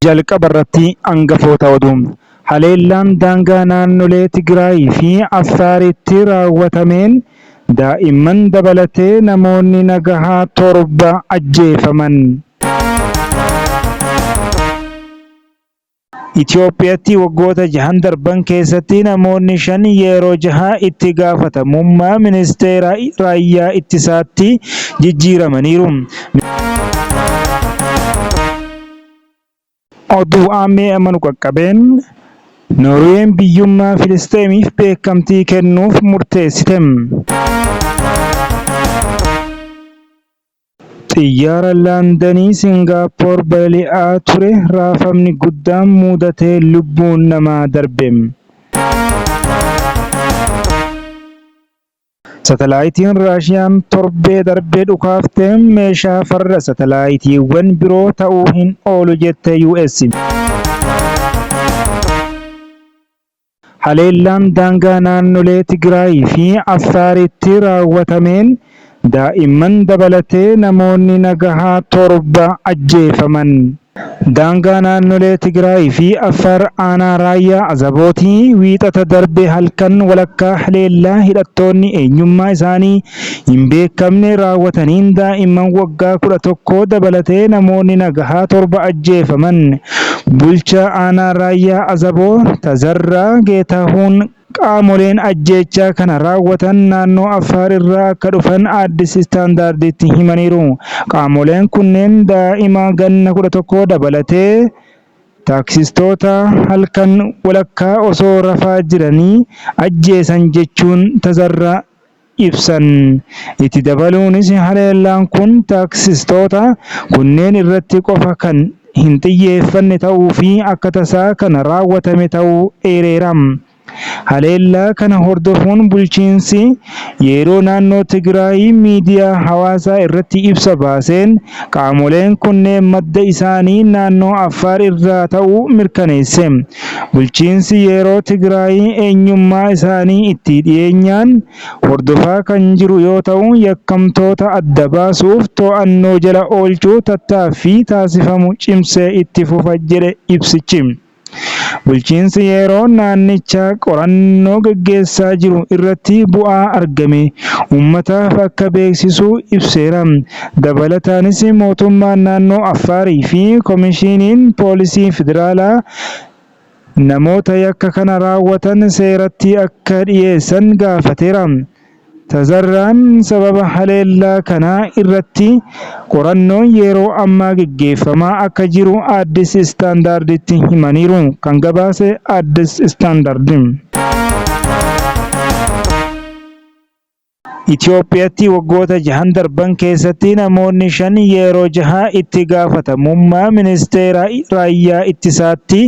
Jalqaba irratti hangafoota oduu. Haleellaan daangaa naannolee Tigraayii fi Affaaritti raawwatameen daa'imman dabalatee namoonni nagahaa 7 ajjeefaman. Itoophiyaatti waggoota jahan darban keessatti namoonni shan yeroo jaha itti gaafatamummaa Ministeera Raayyaa Ittisaatti jijjiiramaniiru. Oduu Aammee amma nu qaqqabeen Noorween biyyummaa Filisxeemiif beekamtii kennuuf murteessite. Xiyyaara Landanii Singaappoor balali'aa ture raafamni guddaan muudatee lubbuun namaa darbe. Satalaaytiin Raashiyaan torbee darbe dhukaafte meeshaa farra satalaayitiiwwan biroo ta'uu hin oolu jette US. Haleellaan daangaa naannolee Tigraayii fi Affaaritti raawwatameen daa'imman dabalatee namoonni nagahaa 7 ajjeefaman. Daangaa naannolee Tigraay fi Affaar aanaa Raayyaa Azabootii Wiixata darbe halkan walakkaa haleellaa hidhattoonni eenyummaa isaanii hin beekamne raawwataniin daa'imman waggaa 11 dabalatee namoonni nagahaa 7 ajjeefaman. Bulchaa aanaa Raayyaa Azaboo Tazarraa Geetaahuun Qaamoleen ajjeechaa kana raawwatan naannoo Affaar irraa akka dhufan Addis Standarditti himaniiru. Qaamoleen kunneen daa'ima ganna 11 dabalatee taaksistoota halkan walakkaa osoo rafaa jiranii ajjeesan jechuun Tazarraa ibsan. Itti dabaluunis haleellaan kun taaksistoota kunneen irratti qofa kan hin xiyyeeffanne ta'uu fi akka tasaa kan raawwatame ta'uu eereera. Haleellaa kana hordofuun bulchiinsi yeroo naannoo Tigraay miidiyaa hawaasaa irratti ibsa baaseen qaamoleen kunneen madda isaanii naannoo Affaar irraa ta'uu mirkaneesse. Bulchiinsi yeroo Tigraay eenyummaa isaanii itti dhiyeenyaan hordofaa kan jiru yoo ta'u, yakkamtoota adda baasuuf to'annoo jala oolchuu tattaaffii taasifamu cimsee itti fufa jedhe ibsichi. Bulchiinsi yeroo naannichaa qorannoo gaggeessaa jiru irratti bu'aa argame uummataaf akka beeksisu ibseera. Dabalataanis mootummaan naannoo Affaarii fi Komishiniin Poolisii Federaalaa namoota yakka kana raawwatan seeratti akka dhiyeessan gaafateera. Tazarraan sababa haleellaa kanaa irratti qorannoon yeroo ammaa geggeeffamaa akka jiru Addis Standarditti himaniiru. Kan gabaase Addis Standard. Itoophiyaatti waggoota jahan darban keessatti namoonni shan yeroo jaha itti gaafatamummaa Ministeera Raayyaa Ittisaatti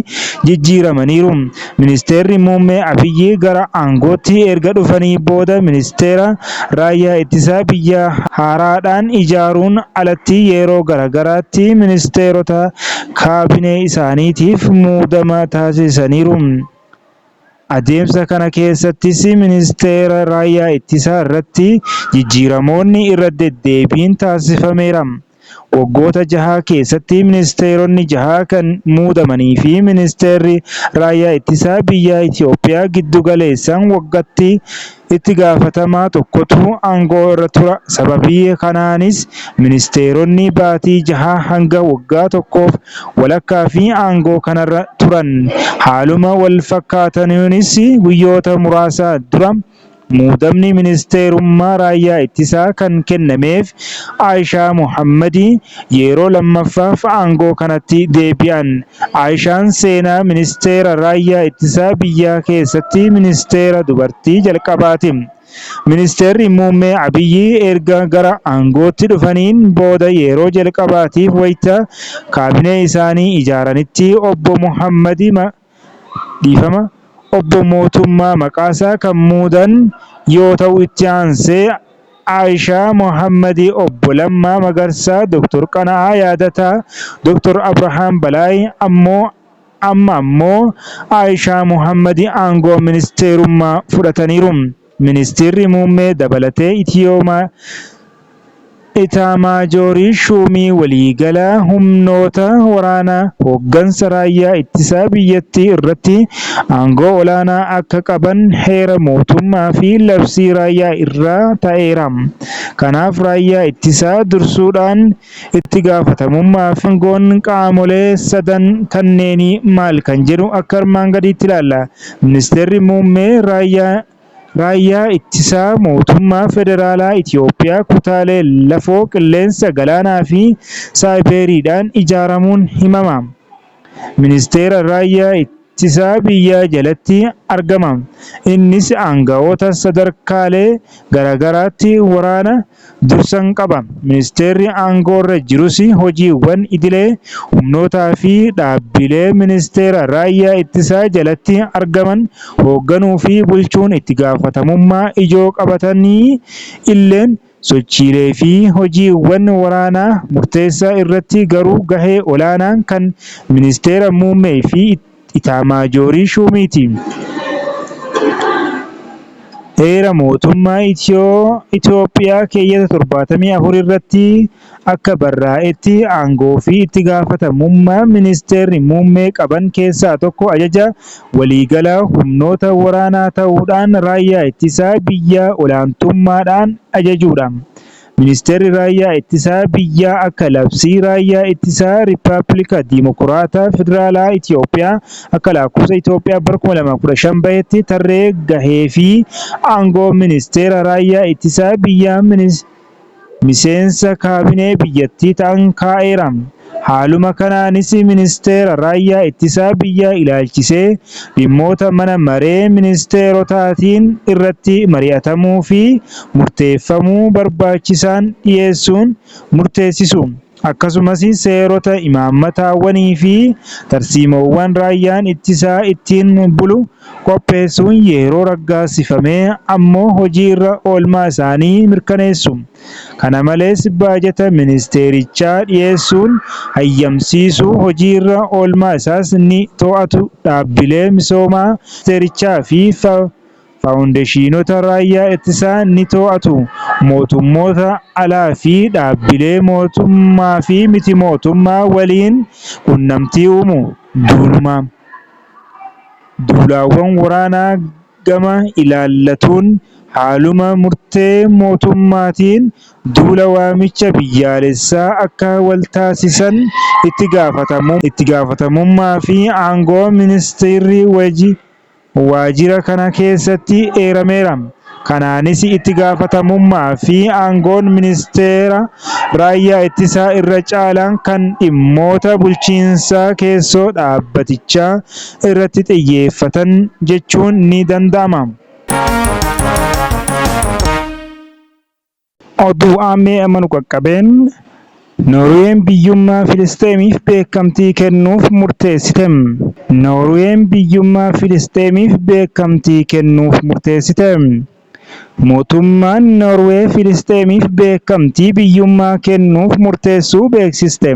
jijjiiramaniiru. Ministeerri Muummee Abiyyi gara aangootti erga dhufanii booda Ministeera Raayyaa Ittisaa biyyaa haaraadhaan ijaaruun alatti yeroo garagaraatti ministeerota kaabinee isaaniitiif muudama taasisaniiru. Adeemsa kana keessattis Ministeera Raayyaa Ittisaa irratti jijjiiramoonni irra deddeebiin taasifameera. Waggoota jaha keessatti ministeeronni jaha kan muudamaniifi Ministeerri Raayyaa Ittisa Biyyaa Itoophiyaa giddu galeessaan waggaatti itti gaafatamaa tokkotu aangoo irra tura. Sababii kanaanis ministeeronni baatii jahaa hanga waggaa tokkoof walakkaafi aangoo kanarra turan. Haaluma walfakkaatuunis guyyoota muraasa dura muudamni ministeerummaa raayyaa ittisaa kan kennameef Ayishaa Mohaammadi yeroo lammaffaaf aangoo kanatti deebi'an. Ayishaan seenaa ministeera raayyaa ittisa biyyaa keessatti ministeera dubartii jalqabaati. Ministeerri Muummee Abiyyi erga gara aangootti dhufaniin booda yeroo jalqabaatiif wayita kaabinee isaanii ijaaranitti Obbo Mohaammadi dhiifama Obbo Mootummaa Maqaasaa kan muudan yoo ta'u itti aansee Ayishaa Mohaammadi, Obbo Lammaa Magarsaa, Dr. Qana'aa Yaadataa, Dr. Abrahaam Balaay ammoo amma ammoo Ayishaa Mohaammadi aangoo ministeerummaa fudhataniiru. Ministeerri muummee dabalatee Itaamaajoorii Shuumii Waliigalaa Humnoota Waraanaa hooggansa raayyaa ittisaa biyyattii irratti aangoo olaanaa akka qaban heera mootummaa fi labsii raayyaa irraa taa'eera. Kanaaf raayyaa ittisaa dursuudhaan itti gaafatamummaa fi aangoon qaamolee sadan kanneenii maal kan jedhu akka armaan gadiitti ilaalla. Ministeerri Muummee Raayyaa Ittisaa Mootummaa Federaalaa Itiyoophiyaa kutaalee lafoo, qilleensa, galaanaa fi saayiberiidhaan ijaaramuun himama. Ministeera Raayyaa Ittisaa Biyyaa jalatti argama. Innis aangawoota sadarkaalee garaagaraatti waraana dursan qaba. Ministeerri aangoorra jirus hojiiwwan idilee humnootaa fi dhaabbilee ministeera raayyaa ittisaa jalatti argaman hoogganuu fi bulchuun itti gaafatamummaa ijoo qabatanii illeen sochiilee fi hojiiwwan waraanaa murteessaa irratti garuu gahee olaanaan kan ministeera muummee fi itaamaajoorii shuumiiti. Heera mootummaa Itoophiyaa keeyyata 74 irratti akka barraa'etti aangoo fi itti gaafatamummaa ministeerri muummee qaban keessaa tokko ajaja waliigalaa humnoota waraanaa ta'uudhaan raayyaa ittisaa biyyaa olaantummaadhaan ajajuudha. Ministeerri Raayyaa Ittisaa Biyyaa akka labsii Raayyaa Ittisaa Rippabilika Dimokiraataa Federaalaa Itiyoophiyaa akka lakkoofsa Itoophiyaa bara 2015 bahetti tarree gahee fi aangoo ministeera Raayyaa Ittisaa Biyyaa miseensa kaabinee biyyattii ta'an kaa'eera. Haaluma kanaanis ministeera raayyaa ittisaa biyyaa ilaalchisee dhimmoota mana maree ministeerotaatiin irratti mari'atamuu fi murteeffamuu barbaachisaan dhiyeessuun murteessisu. Akkasumas seerota imaammataawwanii fi tarsiimoowwan raayyaan ittisaa ittiin bulu qopheessuun yeroo raggaasifamee ammoo hojiirra oolmaa isaanii mirkaneessu. Kana malees baajata ministeerichaa dhiyeessuun hayyamsiisuu hojiirra oolmaa isaas ni to'atu dhaabbilee misoomaa ministeerichaa fi faawundeeshinoota raayyaa ittisaa ni to'atu mootummoota alaa fi dhaabbilee mootummaa fi miti mootummaa waliin qunnamtii uumu. Duuluma duulaawwan waraanaa gama ilaallatuun haaluma murtee mootummaatiin duula waamicha biyyaalessaa akka waltaasisan itti gaafatamummaa fi aangoo ministeerri waajjira kana keessatti eerameera. Kanaanis itti gaafatamummaa fi aangoon ministeera raayyaa ittisaa irra caalaan kan dhimmoota bulchiinsaa keessoo dhaabbatichaa irratti xiyyeeffatan jechuun ni danda'ama. Oduu ammee amma nu qaqqabeen Noorween biyyummaa Filisxeemiif beekamtii kennuuf murteessite. Noorween biyyummaa Filisxeemiif beekamtii kennuuf murteessite. Mootummaan Noorwee Filisxeemiif beekamtii biyyummaa kennuuf murteessuu beeksiste.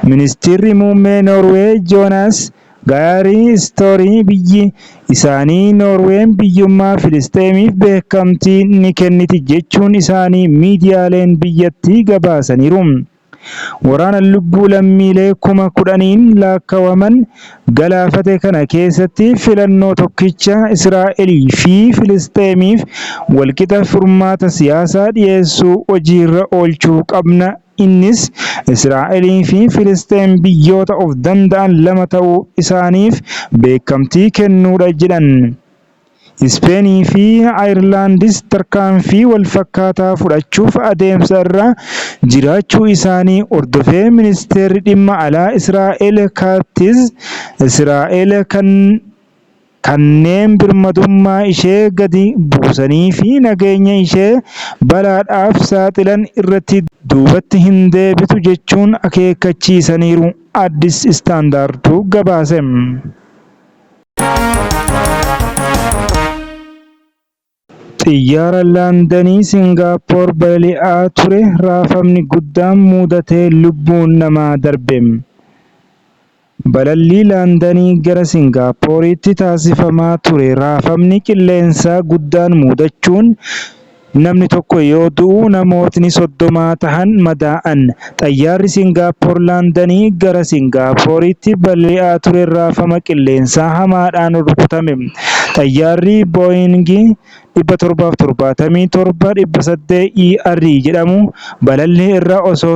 Ministeerri muummee Noorwee Joonaas Gaarii Istoorii biyyi isaanii Noorween biyyummaa Filisxeemiif beekamtii ni kenniti jechuun isaanii miidiyaaleen biyyattii gabaasaniiru. Waraana lubbuu lammiilee 10,000n lakkaa'aman galaafate kana keessatti filannoo tokkicha Israa'elii fi Filisxeemiif walqixa furmaata siyaasaa dhiyeessuu hojiirra oolchuu qabna. Innis Israa'elii fi Filisxeem biyyoota of danda'an lama ta'uu isaaniif beekamtii kennuudha jedhan. Ispeenii fi Ayirlaandis tarkaanfii walfakkaataa fudhachuuf adeemsa irra jiraachuu isaanii hordofee ministeerri dhimma alaa Israa'el Kaatiz Israa'el kan kanneen birmadummaa ishee gadi buusanii fi nageenya ishee balaadhaaf saaxilan irratti duubatti hin deebitu jechuun akeekkachiisaniiru. Addis Standard gabaase. Xiyyaara Landanii Singaappoor balali'aa ture raafamni guddaan mudatee lubbuun namaa darbe. Balallii Landanii gara Singaappooritti taasifamaa ture raafamni qilleensaa guddaan mudachuun Namni tokko yoo du'u namootni 30 tahan madaa'an. Xayyaarri Singaappor Landanii gara Singaappooritti balali'aa ture raafama qilleensaa hamaadhaan rukutame. Xayyaarri Booyingi 777-8 ER jedhamu balallii irra osoo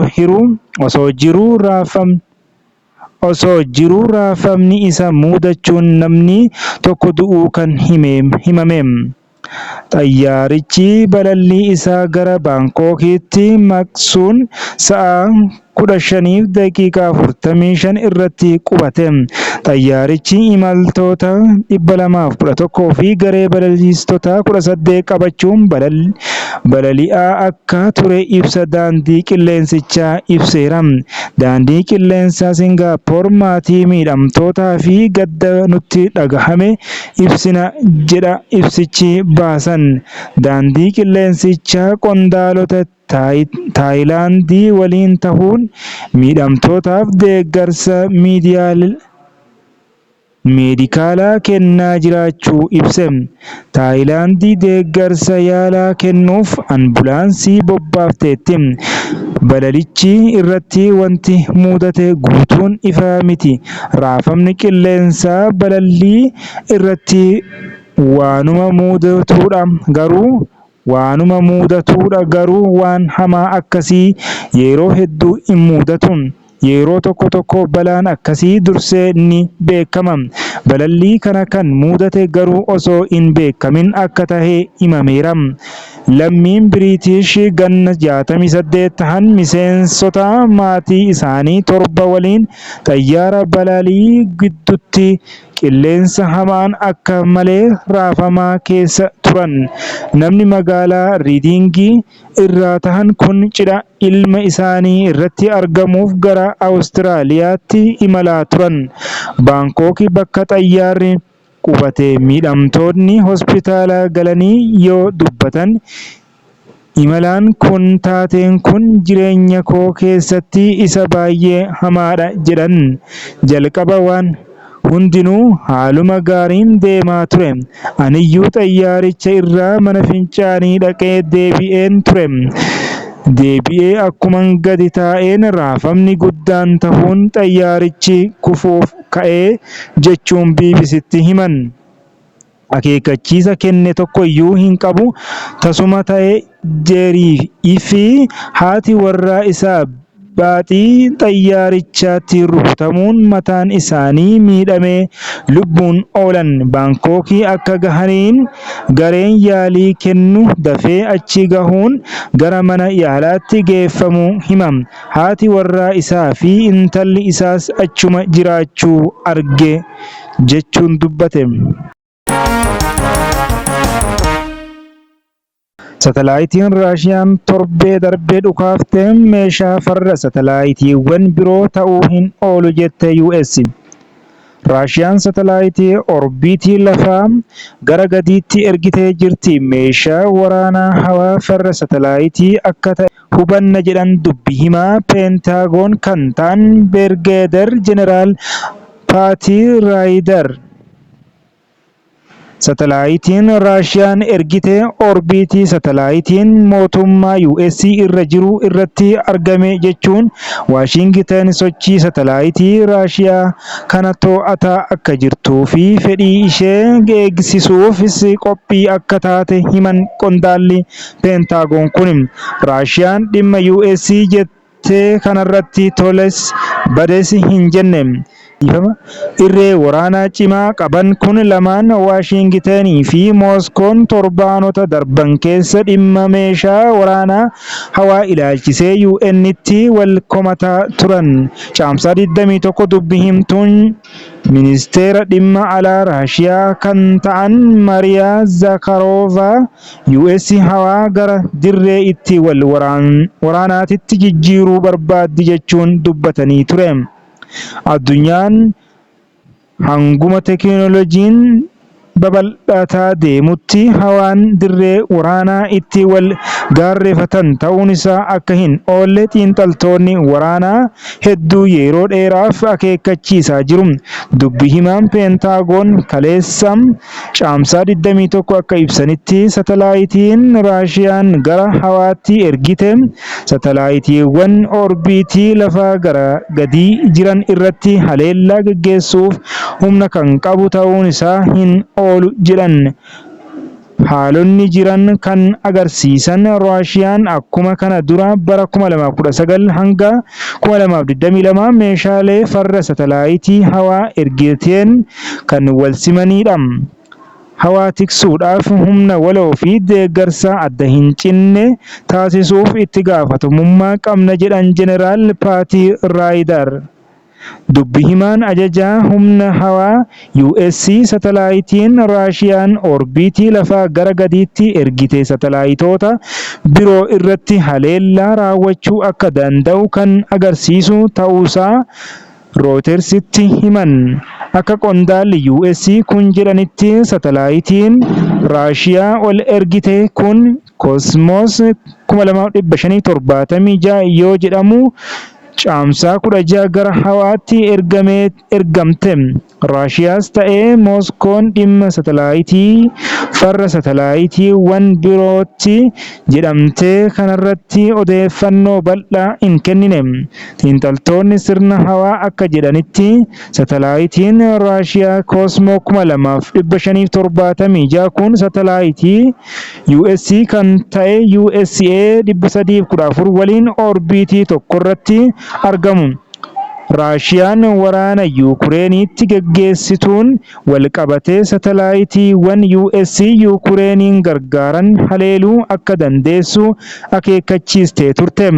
jiruu raafamni isa mudachuun namni tokko du'uu kan himame. Xayyaarichi balallii isaa gara Baankookitti maqsuun sa'a 15:45 irratti qubate. Xayyaarichi imaltoota 211 fi garee balaliistota 18 qabachuun balali'aa akka ture ibsa daandii qilleensichaa ibseera. Daandiin Qilleensaa Singaappoor maatii miidhamtootaa fi gadda nutti dhagahame ibsina jedha ibsichi baasan. Daandii qilleensichaa qondaalota Taayilaandii waliin tahuun miidhamtootaaf deeggarsa meedikaalaa kennaa jiraachuu ibse. Taayilaandi deeggarsa yaalaa kennuuf ambulaansii bobbaafteetti. Balalichi irratti wanti mudate guutuun ifa miti. Raafamni qilleensaa balallii irratti waanuma mudatudha garuu waan hamaa akkasii yeroo hedduu hin mudatu. Yeroo tokko tokko balaan akkasii dursee ni beekama. Balallii kana kan mudate garuu osoo hin beekamin akka tahe himameera. Lammiin Biriitish ganna 68 tahan miseensota maatii isaanii torba waliin xayyaara balalii gidduutti qilleensa hamaan akka malee raafamaa keessa turan. Namni magaalaa Riidingi irraa tahan kun cidha ilma isaanii irratti argamuuf gara Awustiraaliyaatti imalaa turan. Baankok bakka xayyaarri qubate miidhamtoonni hospitaala galanii yoo dubbatan imalaan kun taateen kun jireenya koo keessatti isa baay'ee hamaadha jedhan. Jalqaba waan hundinuu haaluma gaariin deemaa ture. Aniyyuu xayyaaricha irraa mana fincaanii dhaqee deebi'een ture. Deebi'ee akkuman gadi taa'een raafamni guddaan tahuun xayyaarichi kufuuf ka'ee jechuun BBCtti himan. Akeekkachiisa kenne tokkoyyuu hin qabu tasuma ta'e Jeerii fi haati warraa isaa baaxii xayyaarichaatti rukutamuun mataan isaanii miidhamee lubbuun oolan. Baankokii akka gahaniin gareen yaalii kennu dafee achi gahuun gara mana yaalaatti geeffamuu hima. Haati warraa isaa fi intalli isaas achuma jiraachuu arge jechuun dubbate. Saatalaayitiin Raashiyaan torbee darbe dhukaafte meeshaa farra saatalaayitiiwwan biroo ta'uu hin oolu jette US. Raashiyaan saatalaayitii orbiitii lafaa gara gadiitti ergitee jirti. Meeshaa waraanaa hawaa farra saatalaayitii akka ta'e hubanna jedhan dubbi himaa Peentaagoon kan ta'an Birgeeder Jeneraal Paati Raayidar. Saatalaayitiin Raashiyaan ergite orbiitii saatalaayitiin mootummaa US irra jiru irratti argame jechuun Waashingitan sochii saatalaayitii Raashiyaa kana to'ataa akka jirtuu fi fedhii ishee eegsisuufis qophii akka taate himan qondaalli Peentaagoon kun. Raashiyaan dhimma US jettee kanarratti toles bades hin jenne. Irree waraanaa cimaa qaban kun lamaan Waashingitenii fi Mooskoon torbaanota darban keessa dhimma meeshaa waraanaa hawaa ilaalchisee UN'tti wal komataa turan. Caamsaa 21 dubbi himtuun ministeera dhimma alaa Raashiyaa kan ta'an Maariyaa Zaakaroovaa US hawaa gara dirree itti wal waraanaatitti jijjiiruu barbaaddi jechuun dubbatanii ture. Addunyaan hanguma teekinooloojiin Babal'ataa deemutti hawaan dirree waraanaa itti wal gaarreeffatan ta'uun isaa akka hin oolle xiinxaltoonni waraanaa hedduu yeroo dheeraaf akeekkachiisaa jiru. Dubbi himaan Peentaagoon kaleessa Caamsaa 21 akka ibsanitti satalaayitiin Raashiyaan gara hawaatti ergite satalaayitiiwwan orbiitii lafaa gara gadii jiran irratti haleellaa geggeessuuf humna kan qabu ta'uun isaa hin oolu jedhan. Haalonni jiran kan agarsiisan Raashiyaan akkuma kana dura bara 2019 hanga 2022 meeshaalee farra satalaayitii hawaa ergiteen kan wal simaniidha. Hawaa tiksuudhaaf humna waloo fi deeggarsa adda hin cinne taasisuuf itti gaafatamummaa qabna jedhan Jeneraal Paatii Raayidar. Dubbi himaan Ajajaa Humna Hawaa US satalaayitiin Raashiyaan orbiitii lafaa gara gadiitti ergite satalaayitoota biroo irratti haleellaa raawwachuu akka danda'u kan agarsiisu ta'uusaa Rooyitersitti himan. Akka qondaalli US kun jedhanitti satalaayitiin Raashiyaa ol ergite kun Kosmos 2576 yoo jedhamu Caamsaa 16 gara hawaatti ergamte. Raashiyaas ta'e Mooskoon dhimma satalaayitii farra satalaayitiiwwan birooti jedhamte kanarratti odeeffannoo bal'aa hin kennine. Xiinxaltoonni sirna hawaa akka jedhanitti satalaayitiin Raashiyaa Kosmoo 2576 kun satalaayitii US kan ta'e USA 314 waliin orbiitii tokkorratti argamu. Raashiyaan waraana Yuukureenitti geggeessituun walqabatee satalaayitiiwwan US Yuukureeniin gargaaran haleeluu akka dandeessu akeekkachiistee turte.